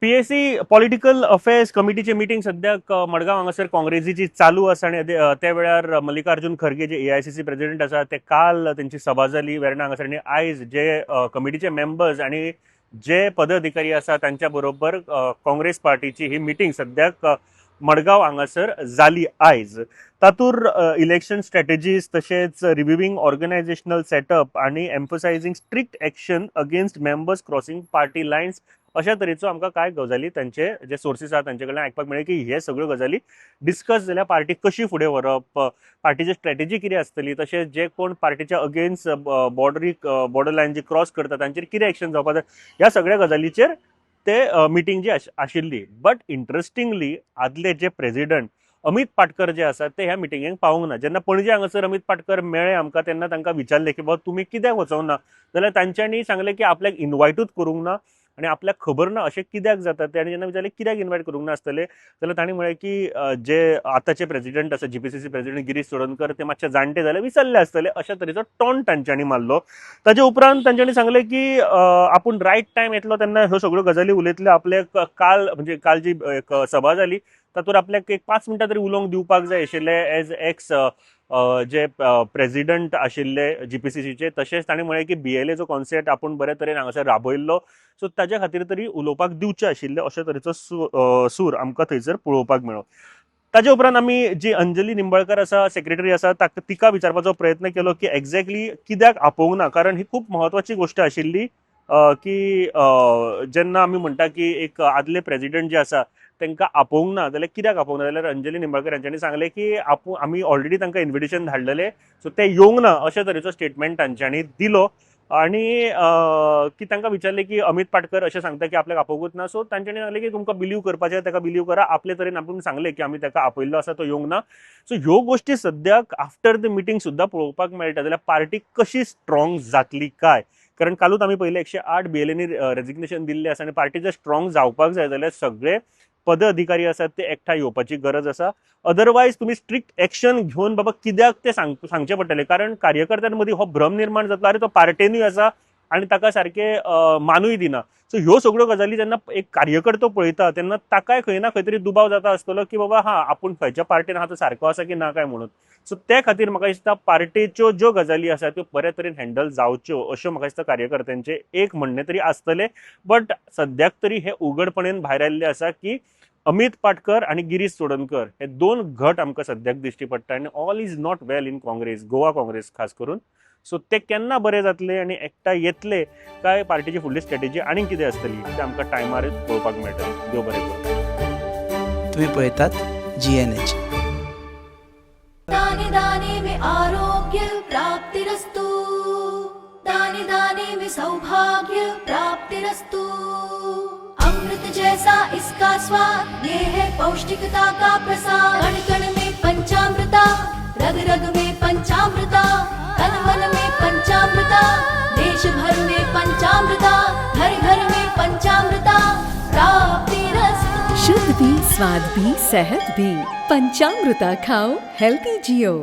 PAC political affairs कमिटीचे meeting सद्याक मडगांव हांगासर काँग्रेसीची चालू आसा आनी त्या वेळार मल्लिकार्जुन खरगे जे एआयसीसी प्रेसिडेंट आसा, ते काल तेंची सभा जाली वेर्णा हांगासर आनी आयज जे कमिटीचे मेंबर्स आनी जे पदाधिकारी आसा तांच्या बरोबर काँग्रेस पार्टीची ही मिटींग सद्याक मडगांव हांगासर जाली आयज. तातूंत इलेक्शन स्ट्रॅटेजीज तशेंच रिव्युवींग ऑर्गनायझेशनल सेटअप आनी emphasizing strict action against members crossing party lines अशा तरेचो आमकां कांय गजाली तांचे जे सोर्सीस आसा तांचे कडल्यान आयकपाक मेळ्ळे की हे सगळ्यो गजाली डिस्कस जाल्या. पार्टी कशी फुडें व्हरप, पार्टीची स्ट्रॅटेजी कितें आसतली, तशेंच जे कोण पार्टीच्या अगेन्स्ट बॉर्डर लायन जी क्रॉस करता तांचेर कितें एक्शन जावपाक जाय, ह्या सगळ्या गजालीचेर ते मिटींग जी आशिल्ली. बट इंट्रस्टिंगली आदले जे प्रेसिडेंट अमित पाटकर जे आसात ते ह्या मिटिंगेक पावूंक ना. जेन्ना पणजे हांगासर अमित पाटकर मेळ्ळे आमकां तेन्ना तांकां विचारलें की बाबा तुमी कित्याक वचोंक ना, जाल्यार तांच्यांनी सांगलें की आपल्याक इनवायटूच करूंक ना आनी आपल्याक खबर ना अशें कित्याक जाता तें. आनी जेन्ना विचारलें कित्याक इनवायट करूंक नासतलें जाल्यार तांणी म्हळें की जे आतांचे प्रेसिडेंट आसा, जीपीसीसी प्रेसिडेंट गिरीश चोडणकर, ते मातशे जाणटे जाले, विसरले आसतले अशा तरेचो टॉन्ट तांच्यांनी मारलो. ताजे उपरांत तांच्यांनी सांगलें की आपूण रायट टायम येतलो तेन्ना ह्यो सगळ्यो गजाली उलयतले. आपल्याक काल म्हणजे काल जी एक सभा जाली तातूंत आपल्याक एक 5 मिनटां तरी उलोवंक दिवपाक जाय आशिल्लें एज एक्स जे प्रेसिडेंट आशिल्ले जीपीसीसीचे. तशेंच तांणी म्हळें की बीएलएचो कॉन्सेप्ट आपूण बरे तरेन हांगासर राबयल्लो, सो ताज्या खातीर तरी उलोवपाक दिवचें आशिल्लें अशे तरेचो सूर आमकां थंयसर पळोवपाक मेळ्ळो. ताजे उपरांत आमी जी अंजली निंबाळकर आसा, सेक्रेटरी आसा, तिका विचारपाचो प्रयत्न केलो की एक्झॅक्टली कित्याक आपोवंक ना, कारण ही खूब म्हत्वाची गोश्ट आशिल्ली की जेन्ना आमी म्हणटा की एक आदले प्रेसिडेंट जे आसा तांकां आपोवंक ना जाल्यार कित्याक आपोवंक ना, जाल्यार अंजली निंबाळकर हांच्यांनी सांगलें की आपूण आमी ऑलरेडी तांकां इन्विटेशन धाडलेलें, सो ते येवंक ना अशे तरेचो स्टेटमेंट तांच्यांनी दिलो. आनी की तांकां विचारलें की अमित पाटकर अशें सांगता की आपल्याक आपोवंकूच ना, सो तांच्यांनी सांगलें की तुमकां बिलीव करपाचें ताका बिलीव करा, आपले तरेन आपूण सांगलें की आमी ताका आपयल्लो आसा, तो येवंक ना. सो ह्यो गोश्टी सद्याक आफ्टर the meeting सुद्दां पळोवपाक मेळटा जाल्यार पार्टी कशी स्ट्रॉंग जातली काय, कारण कालूच आमी पयलें 108 बीएलएनी रेजिग्नेशन दिल्लें आसा आनी पार्टी जर स्ट्रॉंग जावपाक जाय जाल्यार सगळे पदाधिकारी आसात ते एकठांय येवपाची गरज आसा. अदरवायज तुमी स्ट्रिक्ट एक्शन घेवन बाबा कित्याक ते सांगचें पडटलें, कारण कार्यकर्त्यां मदीं हो भ्रम निर्माण जातलो, आरे तो पार्टेनूय आसा आनी ताका सारकें मानूय दिना. सो ह्यो सगळ्यो गजाली जेन्ना एक कार्यकर्तो पळयता तेन्ना ताकाय खंय ना खंय तरी दुबाव जाता आसतलो की बाबा हा आपूण खंयच्या पार्टीन आहा तो सारको आसा की ना काय म्हणून. सो ते खातीर म्हाका दिसता पार्टेच्यो ज्यो गजाली आसा त्यो बरे तरेन हँडल जावच्यो अश्यो म्हाका दिसता कार्यकर्त्यांचें एक म्हणणें तरी आसतलें. बट सद्याक तरी हें उघडपणेन भायर आयिल्लें आसा की अमित पाटकर आनी गिरीश चोडणकर हे दोन गट आमकां सद्याक दिश्टी पडटा आनी all is not well in Congress, Goa Congress खास करून. सो ते केन्ना बरे जातले आनी एकठांय येतले काय पार्टीची फुडली स्ट्रॅटेजी आनीक कितें आसतली तें आमकां टायमार पळोवपाक मेळटलें. देव बरें करूं. तुम्ही पळयतात जीएनएच. दाने दाने में आरोग्य प्राप्तिरस्तु, दाने दाने में सौभाग्य प्राप्तिरस्तु. अमृत जैसा इसका स्वाद, ये है पौष्टिकता का प्रसाद. कण कण में पंचामृता, रग रग में पंचामृता, तन मन में पंचामृता, देश भर में पंचामृता, घर घर में पंचामृता प्राप्तिरस्तु. शुद्ध भी, स्वाद भी, सेहत भी. पंचामृता खाओ, हेल्दी जियो.